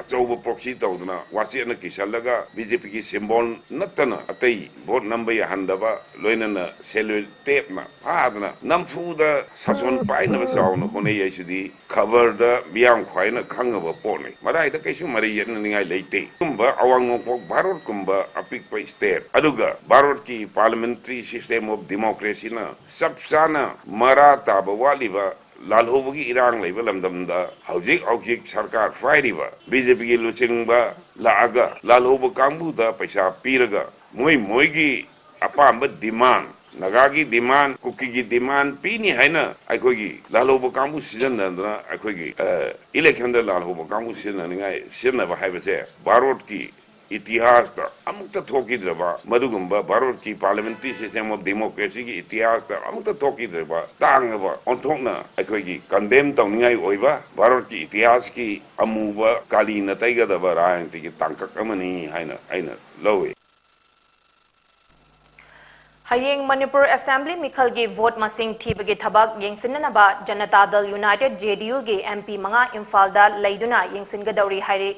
ꯑꯆꯧꯕ ꯄ꯭ꯔꯣꯛꯁꯤ ꯇꯧꯗꯅ ꯋꯥꯆꯦꯠꯅ ꯀꯤꯁꯜꯂꯒ ꯕꯤ ꯖꯦ ꯄꯤꯒꯤ ꯁꯤꯝꯕꯣꯜ ꯅꯠꯇꯅ ꯑꯇꯩ ꯚꯣꯠ ꯅꯝꯕ ꯌꯥꯍꯟꯗꯕ, ꯂꯣꯏꯅꯅ ꯁꯦꯂꯨꯂꯣꯏꯗ ꯇꯦꯞꯅ ꯐꯥꯗꯅ ꯅꯝꯐꯨꯗ ꯁꯥꯁꯣꯟ ꯄꯥꯏꯅꯕ ꯆꯥꯎꯅ ꯍꯣꯠꯅꯩ ꯍꯥꯏꯁꯤꯗꯤ ꯈꯕꯔꯗ ꯃꯤꯌꯥꯝ ꯈ꯭ꯋꯥꯏꯅ ꯈꯪꯉꯕ ꯄꯣꯠꯅꯤ꯫ ꯃꯔꯥꯏꯗ ꯀꯩꯁꯨ ꯃꯔꯩ ꯌꯦꯠꯅꯅꯤꯡꯉꯥꯏ ꯂꯩꯇꯦ꯫ ꯑꯗꯨꯒꯨꯝꯕ ꯑꯋꯥꯡ ꯅꯣꯡꯄꯣꯛ ꯚꯥꯔꯠꯀꯨꯝꯕ ꯑꯄꯤꯛꯄ ꯁ꯭ꯇꯦꯠ, ꯑꯗꯨꯒ ꯚꯥꯔꯠꯀꯤ ꯄꯥꯔꯂꯤꯌꯥꯃꯦꯟꯇꯔꯤ ꯁꯤꯁꯇꯦꯝ ꯑꯣꯐ ꯗꯤꯃꯣꯀ꯭ꯔꯦꯁꯤꯅ ꯆꯞ ꯆꯥꯅ ꯃꯔꯥ ꯇꯥꯕ ꯋꯥꯠꯂꯤꯕ ꯂꯥꯜꯍꯧꯕꯒꯤ ꯏꯔꯥꯡ ꯂꯩꯕ ꯂꯝꯗꯝꯗ ꯍꯧꯖꯤꯛ ꯍꯧꯖꯤꯛ ꯁꯔꯀꯥꯔ ꯄꯥꯏꯔꯤꯕ ꯕꯤ ꯖꯦ ꯄꯤꯒꯤ ꯂꯨꯆꯤꯡꯕ ꯂꯥꯛꯑꯒ ꯂꯥꯜꯍꯧꯕ ꯀꯥꯡꯕꯨꯗ ꯄꯩꯁꯥ ꯄꯤꯔꯒ ꯃꯣꯏ ꯃꯣꯏꯒꯤ ꯑꯄꯥꯝꯕ ꯗꯤꯃꯥꯟ, ꯅꯥꯒꯥꯒꯤ ꯗꯤꯃꯥꯟ, ꯀꯨꯀꯤꯒꯤ ꯗꯤꯃꯥꯟ ꯄꯤꯅꯤ ꯍꯥꯏꯅ ꯑꯩꯈꯣꯏꯒꯤ ꯂꯥꯜꯍꯧꯕ ꯀꯥꯡꯕꯨ ꯁꯤꯖꯤꯟꯅꯗꯅ ꯑꯩꯈꯣꯏꯒꯤ, ꯑ, ꯏꯂꯦꯛꯁꯟꯗ ꯂꯥꯜꯍꯧꯕ ꯀꯥꯡꯕꯨ ꯁꯤꯖꯤꯟꯅꯅꯤꯡꯉꯥꯏ ꯁꯤꯖꯤꯟꯅꯕ ꯍꯥꯏꯕꯁꯦ ꯚꯥꯔꯠꯀꯤ ꯏꯇꯤꯍꯥꯁꯇ ꯑꯃꯨꯛꯇ ꯊꯣꯛꯈꯤꯗ꯭ꯔꯕ, ꯃꯗꯨꯒꯨꯝꯕ ꯚꯥꯔꯠꯀꯤ ꯄꯥꯔꯂꯤꯌꯥꯃꯦꯟꯇꯔꯤ ꯁꯤꯁꯇꯦꯝ ꯑꯣꯐ ꯗꯤꯃꯣꯀ꯭ꯔꯦꯁꯤꯒꯤ ꯏꯇꯤꯍꯥꯁꯇ ꯑꯃꯨꯛꯇ ꯊꯣꯛꯈꯤꯗ꯭ꯔꯕ ꯇꯥꯡꯉꯕ ꯑꯣꯟꯊꯣꯛꯅ ꯑꯩꯈꯣꯏꯒꯤ ꯀꯟꯗꯦꯝ ꯇꯧꯅꯤꯡꯉꯥꯏ ꯑꯣꯏꯕ ꯚꯥꯔꯠꯀꯤ ꯏꯇꯤꯍꯥꯁꯀꯤ ꯑꯃꯨꯕ ꯀꯥꯂꯤꯅ ꯇꯩꯒꯗꯕ ꯔꯥꯖꯅꯤꯇꯤꯒꯤ ꯇꯥꯡꯀꯛ ꯑꯃꯅꯤ ꯍꯥꯏꯅ ꯑꯩꯅ ꯂꯧꯏ꯫ ꯍꯌꯦꯡ ꯃꯅꯤꯄꯨꯔ ꯑꯦꯁꯦꯝꯕ꯭ꯂꯤ ꯃꯤꯈꯜꯒꯤ ꯚꯣꯠ ꯃꯁꯤꯡ ꯊꯤꯕꯒꯤ ꯊꯕꯛ ꯌꯦꯡꯁꯤꯟꯅꯅꯕ ꯖꯅꯇꯥ ꯗꯜ ꯌꯨꯅꯥꯏꯇꯦꯗ, ꯖꯦ ꯗꯤ ꯌꯨꯒꯤ ꯑꯦꯝ ꯄꯤ ꯃꯉꯥ ꯏꯝꯐꯥꯜꯗ ꯂꯩꯗꯨꯅ ꯌꯦꯡꯁꯤꯟꯒꯗꯧꯔꯤ ꯍꯥꯏꯔꯤ꯫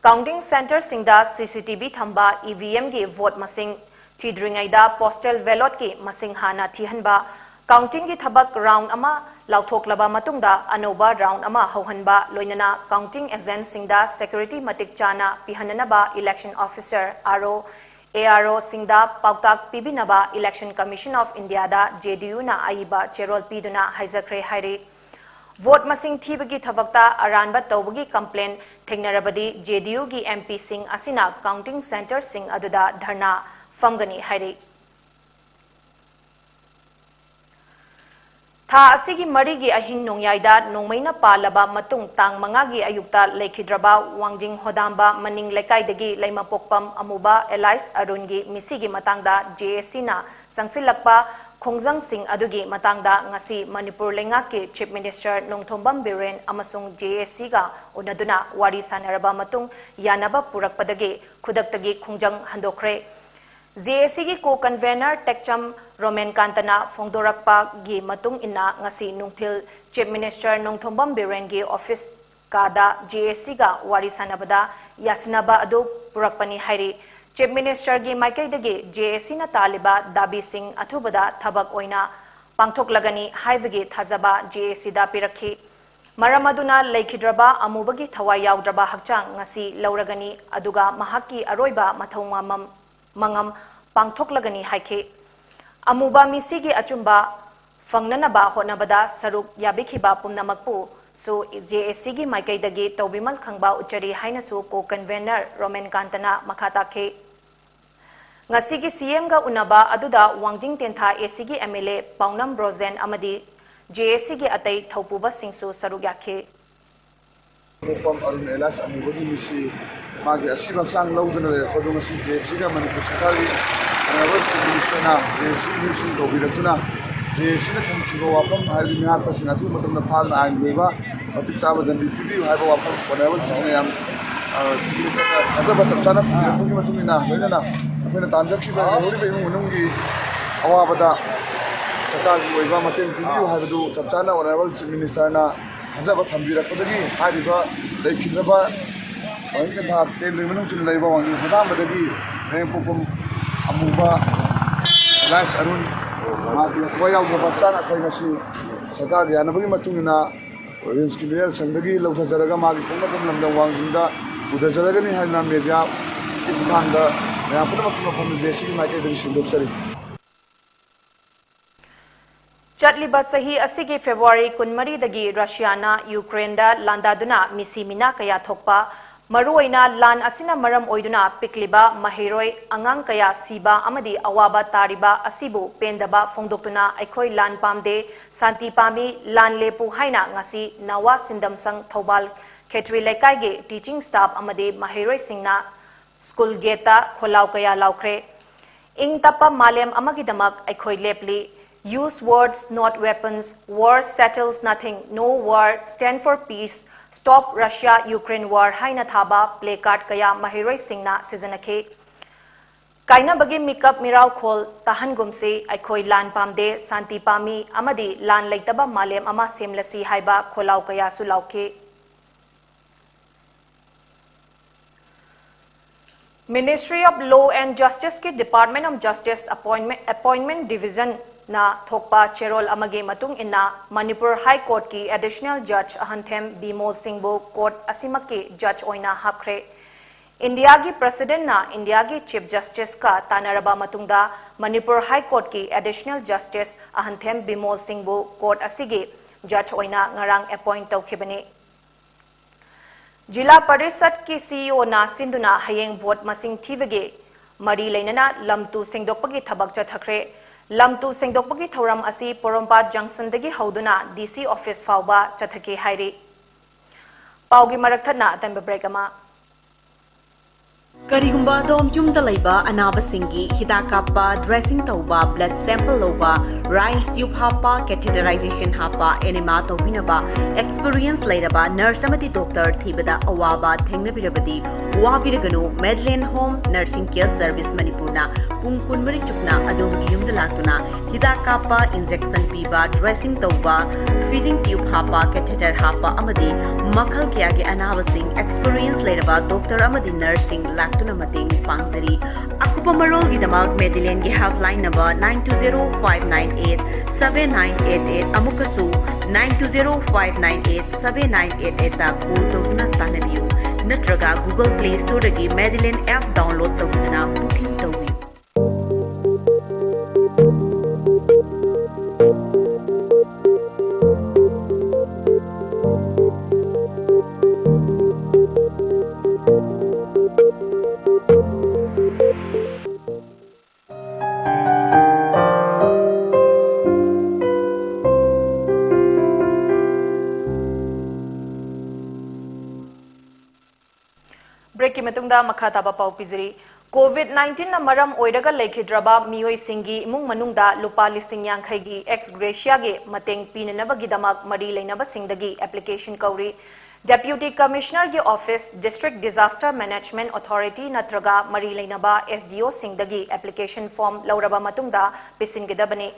ꯀꯥꯎꯟꯇꯤꯡ ꯁꯦꯟꯇꯔꯁꯤꯡꯗ ꯁꯤ ꯁꯤ ꯇꯤ ꯚꯤ ꯊꯝꯕ, ꯏ ꯚꯤ ꯑꯦꯝꯒꯤ ꯚꯣꯠ ꯃꯁꯤꯡ ꯊꯤꯗ꯭ꯔꯤꯉꯩꯗ ꯄꯣꯁꯇꯦꯜ ꯕꯦꯂꯣꯠꯀꯤ ꯃꯁꯤꯡ ꯍꯥꯟꯅ ꯊꯤꯍꯟꯕ, ꯀꯥꯎꯟꯇꯤꯡꯒꯤ ꯊꯕꯛ ꯔꯥꯎꯟ ꯑꯃ ꯂꯥꯎꯊꯣꯛꯂꯕ ꯃꯇꯨꯡꯗ ꯑꯅꯧꯕ ꯔꯥꯎꯟ ꯑꯃ ꯍꯧꯍꯟꯕ, ꯂꯣꯏꯅꯅ ꯀꯥꯎꯟꯇꯤꯡ ꯑꯦꯖꯦꯟꯠꯁꯤꯡꯗ ꯁꯦꯀ꯭ꯌꯨꯔꯤꯇꯤ ꯃꯇꯤꯛ ꯆꯥꯅ ꯄꯤꯍꯟꯅꯅꯕ ꯏꯂꯦꯛꯁꯟ ꯑꯣꯐꯤꯁꯔ, ꯑꯥꯔ ꯑꯣ, ꯑꯦ ꯑꯥꯔ ꯑꯣꯁꯤꯡꯗ ꯄꯥꯎꯇꯥꯛ ꯄꯤꯕꯤꯅꯕ Election Commission of Indiaꯗ ꯖꯦ ꯗꯤ ꯌꯨꯅ ꯑꯏꯕ ꯆꯦꯔꯣꯜ ꯄꯤꯗꯨꯅ ꯍꯥꯏꯖꯈ꯭ꯔꯦ ꯍꯥꯏꯔꯤ꯫ ꯚꯣꯠ ꯃꯁꯤꯡ ꯊꯤꯕꯒꯤ ꯊꯕꯛꯇ ꯑꯔꯥꯟꯕ ꯇꯧꯕꯒꯤ ꯀꯝꯄ꯭ꯂꯦꯟ ꯊꯦꯡꯅꯔꯕꯗꯤ ꯖꯦ ꯗꯤ ꯌꯨꯒꯤ ꯑꯦꯝ ꯄꯤꯁꯤꯡ ꯑꯁꯤꯅ ꯀꯥꯎꯟꯇꯤꯡ ꯁꯦꯟꯇꯔꯁꯤꯡ ꯑꯗꯨꯗ ꯙꯔꯅꯥ ꯐꯝꯒꯅꯤ ꯍꯥꯏꯔꯤ꯫ ꯊꯥ ꯑꯁꯤꯒꯤ ꯃꯔꯤꯒꯤ ꯑꯍꯤꯡ ꯅꯣꯡꯌꯥꯏꯗ ꯅꯣꯡꯃꯩꯅ ꯄꯥꯜꯂꯕ ꯃꯇꯨꯡ ꯇꯥꯡ ꯃꯉꯥꯒꯤ ꯑꯌꯨꯛꯇ ꯂꯩꯈꯤꯗ꯭ꯔꯕ ꯋꯥꯡꯖꯤꯡ ꯍꯣꯗꯥꯝꯕ ꯃꯅꯤꯡ ꯂꯩꯀꯥꯏꯗꯒꯤ ꯂꯩꯃꯄꯣꯛꯄꯝ ꯑꯃꯨꯕ ꯑꯦꯂꯥꯏꯁ ꯑꯔꯨꯟꯒꯤ ꯃꯤꯁꯤꯒꯤ ꯃꯇꯥꯡꯗ ꯖꯦ ꯑꯦ ꯁꯤꯅ ꯆꯪꯁꯤꯜꯂꯛꯄ ꯈꯣꯡꯖꯪꯁꯤꯡ ꯑꯗꯨꯒꯤ ꯃꯇꯥꯡꯗ ꯉꯁꯤ ꯃꯅꯤꯄꯨꯔ ꯂꯩꯉꯥꯛꯀꯤ ꯆꯤꯐ ꯃꯤꯅꯤꯁꯇꯔ ꯅꯣꯡꯊꯣꯝꯕꯝ ꯕꯤꯔꯦꯟ ꯑꯃꯁꯨꯡ ꯖꯦ ꯑꯦ ꯁꯤꯒ ꯎꯅꯗꯨꯅ ꯋꯥꯔꯤ ꯁꯥꯟꯅꯔꯕ ꯃꯇꯨꯡ ꯌꯥꯅꯕ ꯄꯨꯔꯛꯄꯗꯒꯤ ꯈꯨꯗꯛꯇꯒꯤ ꯈꯣꯡꯖꯪ ꯍꯟꯗꯣꯛꯈ꯭ꯔꯦ꯫ ꯖꯦ ꯑꯦ ꯁꯤꯒꯤ ꯀꯣ ꯀꯟꯚꯦꯅꯔ ꯇꯦꯛꯆꯝ ꯔꯣꯃꯦꯟ ꯀꯥꯟꯇꯅ ꯐꯣꯡꯗꯣꯔꯛꯄꯒꯤ ꯃꯇꯨꯡ ꯏꯟꯅ ꯉꯁꯤ ꯅꯨꯡꯊꯤꯜ Chief Minister ꯅꯣꯡꯊꯣꯝꯕꯝ ꯕꯤꯔꯦꯟꯒꯤ office ꯀꯥꯗ J A C ꯒ ꯋꯥꯔꯤ ꯁꯥꯟꯅꯕꯗ ꯌꯥꯁꯤꯟꯅꯕ ꯑꯗꯨ ꯄꯨꯔꯛꯄꯅꯤ ꯍꯥꯏꯔꯤ꯫ Chief Minister ꯒꯤ ꯃꯥꯏꯀꯩꯗꯒꯤ J A C ꯅ ꯇꯥꯜꯂꯤꯕ ꯗꯥꯕꯤꯁꯤꯡ ꯑꯊꯨꯕꯗ ꯊꯕꯛ ꯑꯣꯏꯅ ꯄꯥꯡꯊꯣꯛꯂꯒꯅꯤ ꯍꯥꯏꯕꯒꯤ ꯊꯥꯖꯕ J A C ꯗ ꯄꯤꯔꯛꯈꯤ꯫ ꯃꯔꯝ ꯑꯗꯨꯅ ꯂꯩꯈꯤꯗ꯭ꯔꯕ ꯑꯃꯨꯕꯒꯤ ꯊꯋꯥꯏ ꯌꯥꯎꯗ꯭ꯔꯕ ꯍꯛꯆꯥꯡ ꯉꯁꯤ ꯂꯧꯔꯒꯅꯤ, ꯑꯗꯨꯒ ꯃꯍꯥꯛꯀꯤ ꯑꯔꯣꯏꯕ ꯃꯊꯧ ꯃꯉꯝ ꯃꯉꯝ ꯄꯥꯡꯊꯣꯛꯂꯒꯅꯤ ꯍꯥꯏꯈꯤ꯫ ꯑꯃꯨꯕ ꯃꯤꯁꯤꯒꯤ ꯑꯆꯨꯝꯕ ꯐꯪꯅꯅꯕ ꯍꯣꯠꯅꯕꯗ ꯁꯔꯨꯛ ꯌꯥꯕꯤꯈꯤꯕ ꯄꯨꯝꯅꯃꯛꯄꯨꯁꯨ J A C ꯒꯤ ꯃꯥꯏꯀꯩꯗꯒꯤ ꯇꯧꯕꯤꯃꯜ ꯈꯪꯕ ꯎꯠꯆꯔꯤ ꯍꯥꯏꯅꯁꯨ co-convener ꯔꯣꯃꯦꯟ ꯀꯥꯟꯇꯅ ꯃꯈꯥ ꯇꯥꯈꯤ꯫ ꯉꯁꯤꯒꯤ C M ꯒ ꯎꯅꯕ ꯑꯗꯨꯗ ꯋꯥꯡꯖꯤꯡ ꯇꯦꯟꯊꯥ A C ꯒꯤ M L A ꯄꯥꯎꯅꯝ ꯕ꯭ꯔꯣꯖꯦꯟ ꯑꯃꯗꯤ J A C ꯒꯤ ꯑꯇꯩ ꯊꯧꯄꯨꯕꯁꯤꯡꯁꯨ ꯁꯔꯨꯛ ꯌꯥꯈꯤ꯫ ꯄꯣꯛꯄꯝ ꯑꯔꯨꯟ ꯑꯦꯂꯥꯁ ꯑꯃꯨꯕꯒꯤ ꯃꯤꯁꯤ ꯃꯥꯒꯤ ꯑꯁꯤꯕ ꯍꯛꯆꯥꯡ ꯂꯧꯗꯨꯅ ꯂꯩꯔꯛꯄꯗꯨ ꯉꯁꯤ J A C ꯒ ꯃꯅꯤꯄꯨꯔ ꯁꯔꯀꯥꯔꯒꯤ Honourable Chief Minister ꯅ J A C ꯒꯤ ꯃꯤꯁꯤꯡ ꯀꯧꯕꯤꯔꯛꯇꯨꯅ J A C ꯅ ꯊꯝꯈꯤꯕ ꯋꯥꯐꯝ ꯍꯥꯏꯕꯗꯤ ꯃꯤꯍꯥꯠꯄꯁꯤꯡ ꯑꯊꯨꯕ ꯃꯇꯝꯗ ꯐꯥꯗꯨꯅ ꯑꯥꯏꯟꯒꯤ ꯑꯣꯏꯕ ꯃꯇꯤꯛ ꯆꯥꯕ ꯗꯟꯗꯤ ꯄꯤꯕꯤꯌꯨ ꯍꯥꯏꯕ ꯋꯥꯐꯝ Honourable Chief ꯅ ꯌꯥꯝ, ꯑ, Chief Minister ꯅ ꯊꯥꯖꯕ ꯆꯞ ꯆꯥꯅ ꯊꯝꯕꯤꯔꯛꯄꯒꯤ ꯃꯇꯨꯡ ꯏꯟꯅ ꯂꯣꯏꯅꯅ ꯑꯩꯈꯣꯏꯅ ꯇꯥꯟꯖꯈꯤꯕ ꯂꯩꯍꯧꯔꯤꯕ ꯏꯃꯨꯡ ꯃꯅꯨꯡꯒꯤ ꯑꯋꯥꯕꯗ ꯁꯔꯀꯥꯔꯒꯤ ꯑꯣꯏꯕ ꯃꯇꯦꯡ ꯄꯤꯕꯤꯌꯨ ꯍꯥꯏꯕꯗꯨ ꯆꯞ ꯆꯥꯅ Honourable Chief Minister ꯅ ꯊꯥꯖꯕ ꯊꯝꯕꯤꯔꯛꯄꯗꯒꯤ ꯍꯥꯏꯔꯤꯕ ꯂꯩꯈꯤꯗ꯭ꯔꯕ ꯋꯥꯍꯦꯡ ꯇꯦꯟꯊꯥ ꯇꯦꯟꯗ꯭ꯔꯤ ꯃꯅꯨꯡ ꯆꯨꯅ ꯂꯩꯕ ꯋꯥꯡꯖꯤꯡ ꯈꯣꯡꯗꯥꯝꯕꯗꯒꯤ ꯃꯌꯦꯛ ꯄꯣꯛꯐꯝ ꯑꯃꯨꯕ ꯂꯥꯏꯁ ꯑꯔꯨꯟ ꯃꯍꯥꯛꯀꯤ ꯊꯋꯥꯏ ꯌꯥꯎꯗ꯭ꯔꯕ ꯍꯛꯆꯥꯡ ꯑꯩꯈꯣꯏ ꯉꯁꯤ ꯁꯔꯀꯥꯔꯒꯤ ꯌꯥꯅꯕꯒꯤ ꯃꯇꯨꯡ ꯏꯟꯅ ꯔꯤꯝꯁꯀꯤ ꯃꯤꯔꯦꯜ ꯁꯪꯗꯒꯤ ꯂꯧꯊꯖꯔꯒ ꯃꯥꯒꯤ ꯄꯣꯛꯅꯐꯝ ꯂꯝꯗꯝ ꯋꯥꯡꯖꯤꯡꯗ ꯄꯨꯊꯖꯔꯒꯅꯤ ꯍꯥꯏꯅ ꯃꯦꯗꯤꯌꯥꯒꯤ ꯈꯨꯠꯊꯥꯡꯗ ꯃꯌꯥꯝ ꯄꯨꯝꯅꯃꯛꯀꯤ ꯃꯐꯝꯗ J A C ꯒꯤ ꯃꯥꯏꯀꯩꯗꯒꯤ ꯁꯦꯡꯗꯣꯛꯆꯔꯤ꯫ ꯆꯠꯂꯤꯕ ꯆꯍꯤ ꯑꯁꯤꯒꯤ February ꯀꯨꯟꯃꯔꯤꯗꯒꯤ ꯔꯁꯤꯌꯥꯅ ꯌꯨꯀ꯭ꯔꯦꯟꯗ ꯂꯥꯟꯗꯥꯗꯨꯅ ꯃꯤꯁꯤ ꯃꯤꯅꯥ ꯀꯌꯥ ꯊꯣꯛꯄ, ꯃꯔꯨꯑꯣꯏꯅ ꯂꯥꯟ ꯑꯁꯤꯅ ꯃꯔꯝ ꯑꯣꯏꯗꯨꯅ ꯄꯤꯛꯂꯤꯕ ꯃꯍꯩꯔꯣꯏ ꯑꯉꯥꯡ ꯀꯌꯥ ꯁꯤꯕ ꯑꯃꯗꯤ ꯑꯋꯥꯕ ꯇꯥꯔꯤꯕ ꯑꯁꯤꯕꯨ ꯄꯦꯟꯗꯕ ꯐꯣꯡꯗꯣꯛꯇꯨꯅ ꯑꯩꯈꯣꯏ ꯂꯥꯟ ꯄꯥꯝꯗꯦ, ꯁꯥꯟꯇꯤ ꯄꯥꯝꯃꯤ, ꯂꯥꯟ ꯂꯦꯞꯄꯨ ꯍꯥꯏꯅ ꯉꯁꯤ ꯅꯋꯥ ꯁꯤꯟꯗꯝꯁꯪ ꯊꯧꯕꯥꯜ ꯈꯦꯇ꯭ꯔꯤ ꯂꯩꯀꯥꯏꯒꯤ teaching staff ꯑꯃꯗꯤ ꯃꯍꯩꯔꯣꯏꯁꯤꯡꯅ ꯁ꯭ꯀꯨꯜ ꯒꯦꯠꯇ ꯈꯣꯜꯂꯥꯎ ꯀꯌꯥ ꯂꯥꯎꯈ꯭ꯔꯦ꯫ ꯏꯪ ꯇꯞꯄ ꯃꯥꯂꯦꯝ ꯑꯃꯒꯤꯗꯃꯛ ꯑꯩꯈꯣꯏ ꯂꯦꯞꯂꯤ꯫ Use words, not weapons. War settles nothing. No war. Stand for peace. Stop Russia Ukraine war ꯍꯥꯏꯅ ꯊꯥꯕ placard ꯀꯌꯥ ꯃꯍꯩꯔꯣꯏꯁꯤꯡꯅ ꯁꯤꯖꯤꯟꯅꯈꯤ꯫ ꯀꯥꯏꯅꯕꯒꯤ ꯃꯤꯀꯞ ꯃꯤꯔꯥꯎꯈꯣꯜ ꯇꯥꯍꯟꯒꯨꯝꯁꯤ, ꯑꯩꯈꯣꯏ ꯂꯥꯟ ꯄꯥꯝꯗꯦ, ꯁꯥꯟꯇꯤ ꯄꯥꯝꯃꯤ ꯑꯃꯗꯤ ꯂꯥꯟ ꯂꯩꯇꯕ ꯃꯥꯂꯦꯝ ꯑꯃ ꯁꯦꯝꯂꯁꯤ ꯍꯥꯏꯕ ꯈꯣꯜꯂꯥꯎ ꯀꯌꯥꯁꯨ ꯂꯥꯎꯈꯤ꯫ Ministry of Law and Justice ꯀꯤ Department of Justice Appointment, Appointment Division ꯅ ꯊꯣꯛꯄ ꯆꯦꯔꯣꯜ ꯑꯃꯒꯤ ꯃꯇꯨꯡ ꯏꯟꯅ, ꯃꯅꯤꯄꯨꯔ High Court ꯀꯤ Additional Judge ꯑꯍꯟꯊꯦꯝ Bimol ꯁꯤꯡꯕꯨ court ꯑꯁꯤꯃꯛꯀꯤ judge ꯑꯣꯏꯅ ꯍꯥꯞꯈ꯭ꯔꯦ꯫ ꯏꯟꯗꯤꯌꯥꯒꯤ President ꯅ ꯏꯟꯗꯤꯌꯥꯒꯤ Chief Justice ꯀ ꯇꯥꯟꯅꯔꯕ ꯃꯇꯨꯡꯗ, ꯃꯅꯤꯄꯨꯔ High Court ꯀꯤ Additional Justice ꯑꯍꯟꯊꯦꯝ ꯕꯤꯃꯣꯜ ꯁꯤꯡꯕꯨ court ꯑꯁꯤꯒꯤ judge ꯑꯣꯏꯅ ꯉꯔꯥꯡ appoint ꯇꯧꯈꯤꯕꯅꯤ꯫ ꯖꯤꯂꯥ ꯄꯔꯤꯁꯠꯀꯤ CEO ꯅ ꯁꯤꯟꯗꯨꯅ ꯍꯌꯦꯡ vote ꯃꯁꯤꯡ ꯊꯤꯕꯒꯤ ꯃꯔꯤ ꯂꯩꯅꯅ ꯂꯝ ꯇꯨ ꯁꯦꯡꯗꯣꯛꯄꯒꯤ ꯊꯕꯛ ꯆꯠꯊꯈ꯭ꯔꯦ꯫ ꯂꯝ ꯇꯨ ꯁꯦꯡꯗꯣꯛꯄꯒꯤ ꯊꯧꯔꯝ ꯑꯁꯤ ꯄꯣꯔꯣꯝꯄꯥꯠ junctionꯗꯒꯤ ꯍꯧꯗꯨꯅ DC office ꯐꯥꯎꯕ ꯆꯠꯊꯈꯤ ꯍꯥꯏꯔꯤ꯫ ꯄꯥꯎꯒꯤ ꯃꯔꯛ ꯊꯠꯅ ꯑꯇꯦꯟꯕ break ꯑꯃ꯫ ꯀꯔꯤꯒꯨꯝꯕ ꯑꯗꯣꯝ ꯌꯨꯝꯗ ꯂꯩꯕ ꯑꯅꯥꯕꯁꯤꯡꯒꯤ ꯍꯤꯗꯥꯛ ꯀꯥꯞꯄ, dressing ꯇꯧꯕ, blood sample ꯂꯧꯕ, rice tube ꯍꯥꯞꯄ, catheterization ꯍꯥꯞꯄ, enema ꯇꯧꯕꯤꯅꯕ experience ꯂꯩꯔꯕ nurse ꯑꯃꯗꯤ doctor ꯊꯤꯕꯗ ꯑꯋꯥꯕ ꯊꯦꯡꯅꯕꯤꯔꯕꯗꯤ, ꯋꯥꯕꯤꯔꯒꯅꯨ꯫ Medland Home Nursing Care Service ꯃꯅꯤꯄꯨꯔꯅ ꯄꯨꯡ ꯀꯨꯟꯃꯔꯤ ꯆꯨꯞꯅ ꯑꯗꯣꯝꯒꯤ ꯌꯨꯝꯗ ꯂꯥꯛꯇꯨꯅ ꯍꯤꯗꯥꯛ ꯀꯥꯞꯄ, injection ꯄꯤꯕ, dressing ꯇꯧꯕ, feeding tube ꯍꯥꯞꯄ, catheter ꯍꯥꯞꯄ ꯑꯃꯗꯤ ꯃꯈꯜ ꯀꯌꯥꯒꯤ ꯑꯅꯥꯕꯁꯤꯡ experience ꯂꯩꯔꯕ doctor ꯑꯃꯗꯤ nurseꯁꯤꯡ ꯂꯥꯛꯇꯨꯅ ꯃꯇꯦꯡ ꯄꯥꯡꯖꯔꯤ꯫ ꯑꯀꯨꯞꯄ ꯃꯔꯣꯜꯒꯤꯗꯃꯛ Medlandꯒꯤ helpline number nine two zero five nine eight seven nine eight eight ꯑꯃꯨꯛꯀꯁꯨ nine two zero five nine eight seven nine eight eightꯇ call ꯇꯧꯗꯨꯅ ꯇꯥꯟꯅꯕꯤꯌꯨ, ꯅꯠꯇ꯭ꯔꯒ Google Play Storeꯗꯒꯤ Medland app download ꯇꯧꯗꯨꯅ booking ꯇꯧꯕꯤꯌꯨ꯫ Breakꯀꯤ ꯃꯇꯨꯡꯗ ꯃꯈꯥ ꯇꯥꯕ ꯄꯥꯎ ꯄꯤꯖꯔꯤ꯫ COVID nineteenꯅ ꯃꯔꯝ ꯑꯣꯏꯔꯒ ꯂꯩꯈꯤꯗ꯭ꯔꯕ ꯃꯤꯑꯣꯏꯁꯤꯡꯒꯤ ꯏꯃꯨꯡ ꯃꯅꯨꯡꯗ ꯂꯨꯄꯥ ꯂꯤꯁꯤꯡ ꯌꯥꯡꯈꯩꯒꯤ ex gratia ꯒꯤ ꯃꯇꯦꯡ ꯄꯤꯅꯅꯕꯒꯤꯗꯃꯛ ꯃꯔꯤ ꯂꯩꯅꯕꯁꯤꯡꯗꯒꯤ application ꯀꯧꯔꯤ꯫ Deputy Commissioner ꯒꯤ office, District Disaster Management Authority ꯅꯠꯇ꯭ꯔꯒ ꯃꯔꯤ ꯂꯩꯅꯕ S D O ꯁꯤꯡꯗꯒꯤ application form ꯂꯧꯔꯕ ꯃꯇꯨꯡꯗ ꯄꯤꯁꯤꯟꯒꯗꯕꯅꯤ꯫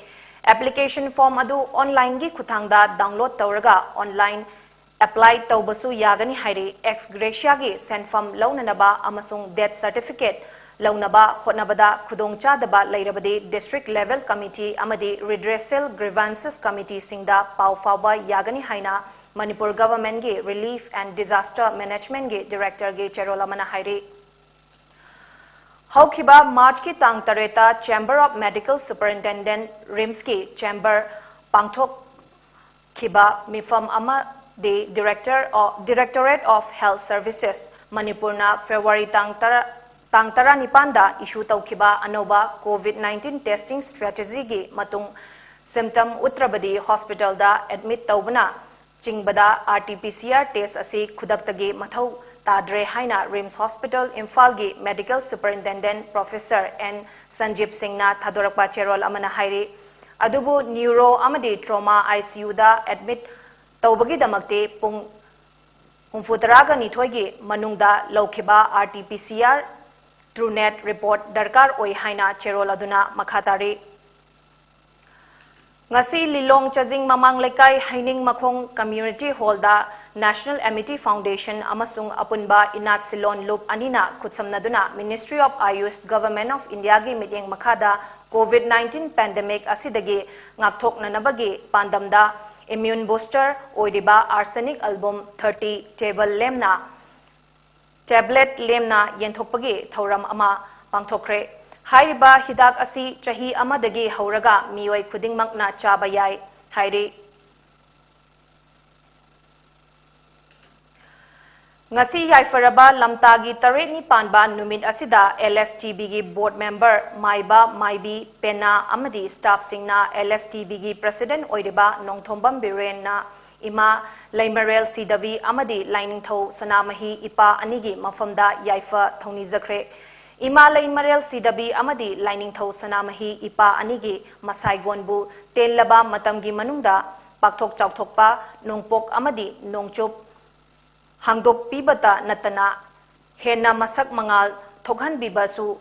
Application form ꯑꯗꯨ online ꯒꯤ ꯈꯨꯠꯊꯥꯡꯗ download ꯇꯧꯔꯒ online apply ꯇꯧꯕꯁꯨ ꯌꯥꯒꯅꯤ ꯍꯥꯏꯔꯤ꯫ Ex gratia ꯒꯤ ꯁꯦꯟꯐꯝ ꯂꯧꯅꯅꯕ ꯑꯃꯁꯨꯡ death certificate ꯂꯧꯅꯕ ꯍꯣꯠꯅꯕꯗ ꯈꯨꯗꯣꯡꯆꯥꯗꯕ ꯂꯩꯔꯕꯗꯤ district level committee ꯑꯃꯗꯤ redressal grievances committee ꯁꯤꯡꯗ ꯄꯥꯎ ꯐꯥꯎꯕ ꯌꯥꯒꯅꯤ ꯍꯥꯏꯅ ꯃꯅꯤꯄꯨꯔ government ꯒꯤ Relief and Disaster Management ꯒꯤ director ꯒꯤ ꯆꯦꯔꯣꯜ ꯑꯃꯅ ꯍꯥꯏꯔꯤ꯫ ꯍꯧꯈꯤꯕ March ꯀꯤ ꯇꯥꯡ ꯇꯔꯦꯠꯇ Chamber of Medical Superintendent, RIMS ꯀꯤ chamber ꯄꯥꯡꯊꯣꯛ ꯈꯤꯕ ꯃꯤꯐꯝ ꯑꯃꯗꯤ Director of, Directorate of Health Services, ꯃꯅꯤꯄꯨꯔꯅ February ꯇꯥꯡ ꯇꯔꯥ, ꯇꯥꯡ ꯇꯔꯥꯅꯤꯄꯥꯟꯗ issue ꯇꯧꯈꯤꯕ ꯑꯅꯧꯕ COVID nineteen testing strategy ꯒꯤ ꯃꯇꯨꯡ symptom ꯎꯠꯇ꯭ꯔꯕꯗꯤ hospital ꯗ admit ꯇꯧꯕꯅ ꯆꯤꯡꯕꯗ R T P C R test ꯑꯁꯤ ꯈꯨꯗꯛꯇꯒꯤ ꯃꯊꯧ ꯇꯥꯗ꯭ꯔꯦ ꯍꯥꯏꯅ RIMS Hospital ꯏꯝꯐꯥꯜꯒꯤ Medical Superintendent Professor N ꯁꯟꯖꯤꯞ ꯁꯤꯡꯅ ꯊꯥꯗꯣꯔꯛꯄ ꯆꯦꯔꯣꯜ ꯑꯃꯅ ꯍꯥꯏꯔꯤ꯫ ꯑꯗꯨꯕꯨ neuro ꯑꯃꯗꯤ trauma I C U the admit ꯇꯧꯕꯒꯤꯗꯃꯛꯇꯤ ꯄꯨꯡ ꯍꯨꯝꯐꯨ ꯇꯔꯥꯒ ꯅꯤꯊꯣꯏꯒꯤ ꯃꯅꯨꯡꯗ ꯂꯧꯈꯤꯕ R T P C R TrueNat report ꯗꯔꯀꯥꯔ ꯑꯣꯏ ꯍꯥꯏꯅ ꯆꯦꯔꯣꯜ ꯑꯗꯨꯅ ꯃꯈꯥ ꯇꯥꯔꯤ꯫ ꯉꯁꯤ ꯂꯤꯂꯣꯡ ꯆꯥꯖꯤꯡ ꯃꯃꯥꯡ ꯂꯩꯀꯥꯏ ꯍꯩꯅꯤꯡ ꯃꯈꯣꯡ Community Hall ꯗ National Amity Foundation ꯑꯃꯁꯨꯡ ꯑꯄꯨꯟꯕ ꯏꯅꯥꯠ ꯁꯤꯂꯣꯟ ꯂꯨꯞ ꯑꯅꯤꯅ ꯈꯨꯠꯁꯝꯅꯗꯨꯅ Ministry of AYUSH, Government of India ꯒꯤ ꯃꯤꯠꯌꯦꯡ ꯃꯈꯥꯗ COVID nineteen pandemic ꯑꯁꯤꯗꯒꯤ ꯉꯥꯛꯊꯣꯛꯅꯅꯕꯒꯤ ꯄꯥꯟꯗꯝꯗ immune booster ꯑꯣꯏꯔꯤꯕ Arsenic Album thirty table ꯂꯦꯝꯅ, tablet ꯂꯦꯝꯅ ꯌꯦꯟꯊꯣꯛꯄꯒꯤ ꯊꯧꯔꯝ ꯑꯃ ꯄꯥꯡꯊꯣꯛꯈ꯭ꯔꯦ꯫ ꯍꯥꯏꯔꯤꯕ ꯍꯤꯗꯥꯛ ꯑꯁꯤ ꯆꯍꯤ ꯑꯃꯗꯒꯤ ꯍꯧꯔꯒ ꯃꯤꯑꯣꯏ ꯈꯨꯗꯤꯡꯃꯛꯅ ꯆꯥꯕ ꯌꯥꯏ ꯍꯥꯏꯔꯤ꯫ ꯉꯁꯤ ꯌꯥꯏꯐꯔꯕ ꯂꯝꯇꯥꯒꯤ ꯇꯔꯦꯠꯅꯤ ꯄꯥꯟꯕ ꯅꯨꯃꯤꯠ ꯑꯁꯤꯗ L S T B ꯒꯤ board member ꯃꯥꯏꯕ ꯃꯥꯏꯕꯤ ꯄꯦꯅꯥ ꯑꯃꯗꯤ staff ꯁꯤꯡꯅ L S T B ꯒꯤ president ꯑꯣꯏꯔꯤꯕ ꯅꯣꯡꯊꯣꯝꯕꯝ ꯕꯤꯔꯦꯟꯅ ꯏꯃꯥ ꯂꯩꯃꯔꯦꯜ ꯁꯤꯗꯕꯤ ꯑꯃꯗꯤ ꯂꯥꯏꯅꯤꯡꯊꯧ ꯁꯅꯥꯃꯍꯤ ꯏꯄꯥ ꯑꯅꯤꯒꯤ ꯃꯐꯝꯗ ꯌꯥꯏꯐ ꯊꯧꯅꯤꯖꯈ꯭ꯔꯦ꯫ ꯏꯃꯥ ꯂꯩꯃꯔꯦꯜ ꯁꯤꯗꯕꯤ ꯑꯃꯗꯤ ꯂꯥꯏꯅꯤꯡꯊꯧ ꯁꯅꯥꯃꯍꯤ ꯏꯄꯥ ꯑꯅꯤꯒꯤ ꯃꯁꯥꯏꯒꯣꯟꯕꯨ ꯇꯦꯜꯂꯕ ꯃꯇꯝꯒꯤ ꯃꯅꯨꯡꯗ ꯄꯥꯛꯊꯣꯛ ꯆꯥꯎꯊꯣꯛꯄ ꯅꯣꯡꯄꯣꯛ ꯑꯃꯗꯤ ꯅꯣꯡꯆꯨꯞ ꯍꯥꯡꯗꯣꯛꯄꯤꯕꯇ ꯅꯠꯇꯅ ꯍꯦꯟꯅ ꯃꯁꯛ ꯃꯉꯥꯜ ꯊꯣꯛꯍꯟꯕꯤꯕꯁꯨ,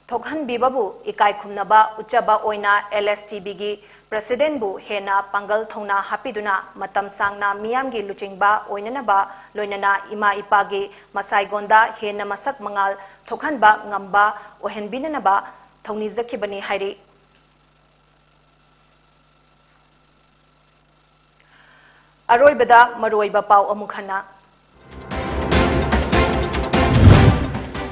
ꯊꯣꯛꯍꯟꯕꯤꯕꯕꯨ ꯏꯀꯥꯏ ꯈꯨꯝꯅꯕ ꯎꯠꯆꯕ ꯑꯣꯏꯅ LSTBꯒꯤ Presidentꯕꯨ ꯍꯦꯟꯅ ꯄꯥꯡꯒꯜ ꯊꯧꯅꯥ ꯍꯥꯞꯄꯤꯗꯨꯅ ꯃꯇꯝ ꯁꯥꯡꯅ ꯃꯤꯌꯥꯝꯒꯤ ꯂꯨꯆꯤꯡꯕ ꯑꯣꯏꯅꯅꯕ, ꯂꯣꯏꯅꯅ ꯏꯃꯥ ꯏꯄꯥꯒꯤ ꯃꯁꯥꯏꯒꯣꯟꯗ ꯍꯦꯟꯅ ꯃꯁꯛ ꯃꯉꯥꯜ ꯊꯣꯛꯍꯟꯕ ꯉꯝꯕ ꯑꯣꯏꯍꯟꯕꯤꯅꯅꯕ ꯊꯧꯅꯤꯖꯈꯤꯕꯅꯤ ꯍꯥꯏꯔꯤ꯫ ꯑꯔꯣꯏꯕꯗ ꯃꯔꯨꯑꯣꯏꯕ ꯄꯥꯎ ꯑꯃꯨꯛ ꯍꯟꯅ꯫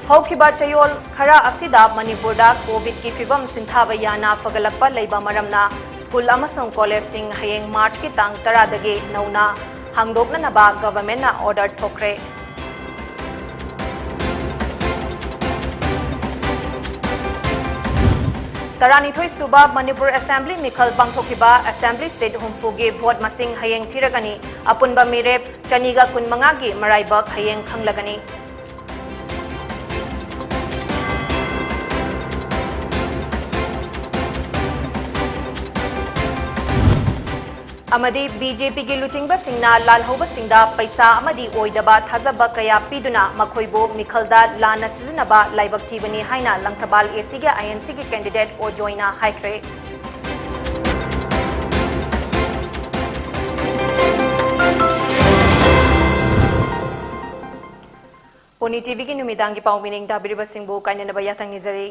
ꯍꯧꯈꯤꯕ ꯆꯌꯣꯜ ꯈꯔ ꯑꯁꯤꯗ ꯃꯅꯤꯄꯨꯔꯗ COVID-ꯀꯤ ꯐꯤꯚꯝ ꯁꯤꯟꯊꯥꯕ ꯌꯥꯅ ꯐꯒꯠꯂꯛꯄ ꯂꯩꯕ ꯃꯔꯝꯅ ꯁ꯭ꯀꯨꯜ ꯑꯃꯁꯨꯡ ꯀꯣꯂꯦꯖꯁꯤꯡ ꯍꯌꯦꯡ Marchꯀꯤ ꯇꯥꯡ ꯇꯔꯥꯗꯒꯤ ꯅꯧꯅ ꯍꯥꯡꯗꯣꯛꯅꯅꯕ Governmentꯅ order ꯊꯣꯛꯈ꯭ꯔꯦ꯫ ꯇꯔꯥꯅꯤꯊꯣꯏ ꯁꯨꯕ ꯃꯅꯤꯄꯨꯔ Assembly ꯃꯤꯈꯜ ꯄꯥꯡꯊꯣꯛꯈꯤꯕ Assembly seat ꯍꯨꯝꯐꯨꯒꯤ vote ꯃꯁꯤꯡ ꯍꯌꯦꯡ ꯊꯤꯔꯒꯅꯤ꯫ ꯑꯄꯨꯟꯕ ꯃꯤꯔꯦꯞ ꯆꯅꯤꯒ ꯀꯨꯟꯃꯉꯥꯒꯤ ꯃꯔꯥꯏꯕꯛ ꯍꯌꯦꯡ ꯈꯪꯂꯒꯅꯤ꯫ ꯑꯃꯗꯤ BJPꯒꯤ ꯂꯨꯆꯤꯡꯕꯁꯤꯡꯅ ꯂꯥꯜꯍꯧꯕꯁꯤꯡꯗ ꯄꯩꯁꯥ ꯑꯃꯗꯤ ꯑꯣꯏꯗꯕ ꯊꯥꯖꯕ ꯀꯌꯥ ꯄꯤꯗꯨꯅ ꯃꯈꯣꯏꯕꯨ ꯃꯤꯈꯜꯗ ꯂꯥꯟꯅ ꯁꯤꯖꯤꯟꯅꯕ ꯂꯥꯏꯕꯛ ꯊꯤꯕꯅꯤ ꯍꯥꯏꯅ ꯂꯪꯊꯕꯥꯜ ACꯒꯤ INCꯒꯤ candidate ꯑꯣꯖꯣꯏꯅ ꯍꯥꯏꯈ꯭ꯔꯦ꯫ Pony TVꯒꯤ ꯅꯨꯃꯤꯗꯥꯡꯒꯤ ꯄꯥꯎ ꯃꯤꯅꯤꯡ ꯇꯥꯕꯤꯔꯤꯕꯁꯤꯡꯕꯨ ꯀꯥꯏꯅꯅꯕ ꯌꯥꯊꯪ ꯅꯤꯖꯔꯤ꯫